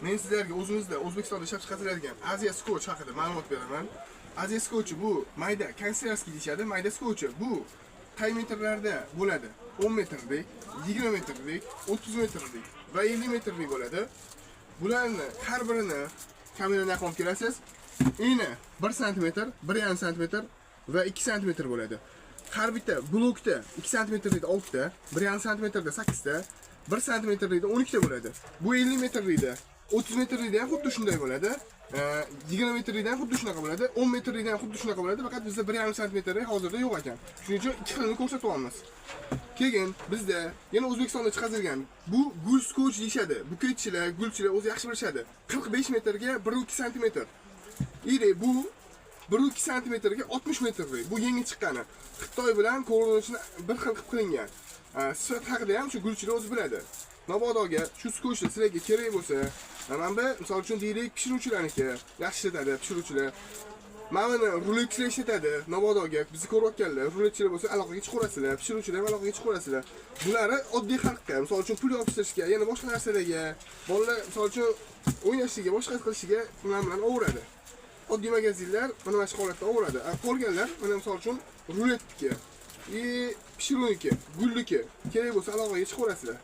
Men sizlarga o'zimizda O'zbekistonda ishlab chiqariladigan Aziya Scotch haqida ma'lumot beraman. Aziya Scotch bu mayda канцелярский deyishadi, mayda scotch bu qay metrlarda bo'ladi? 10 metrlik, 20 metrlik, 30 metrlik va 50 metrlik bo'ladi. Bularni har birini kamerani yaqin olib kelasiz. Eni 1 sm, 1,5 sm va 2 sm bo'ladi. Har bitta blokda 2 sm likda 6 ta, 1,5 sm da 8 ta, 1 sm likda 12 ta bo'ladi. Bu 50 metrlikda, 30 metrlikda ham xuddi shunday bo'ladi. 20 metrlikda ham xuddi shunaqa bo'ladi, 10 metrlikda ham xuddi shunaqa bo'ladi, faqat bizda 1,5 sm hozirda yo'q ekan. Shuning uchun ikki xilini ko'rsatyapmiz. Keyin bizda yana O'zbekistonda chiqarilgan bu gul scotch deyishadi. Buketchilar, gulchilar o'zi yaxshi bilishadi. 45 metrga 1,2 sm. Или bu 1,2 sm ga 60 metrlik. Bu yangi chiqqani. Xitoy bilan ko'rinishini bir xil qilib qilingan. Sifat haqida ham shu gulchilar o'zi biladi. Mabodoga shu skotchlar sizlarga kerak bo'lsa, mana bu misol uchun deylik pishiruvchilarniki yaxshi ishlatadi pishiruvchilar. Mana buni ruletchilar ishlatadi. Mabodoga bizni ko'rayotganlar, ruletchilar bo'lsa aloqaga chiqaverasizlar, pishiruvchilar ham aloqaga chiqaverasizlar. Bulari oddiy xalqqa, misol uchun pul yopishtirishga, yana boshqa narsalarga, bolalar misol uchun o'ynashiga, boshqa qilishiga ular bilan ovuradi. Oddiy magazinlar mana shu holatda ovuradi. Qolganlar mana misol uchun ruletniki, и pishiruvniki, gulniki kerak bo'lsa aloqaga chiqaverasizlar.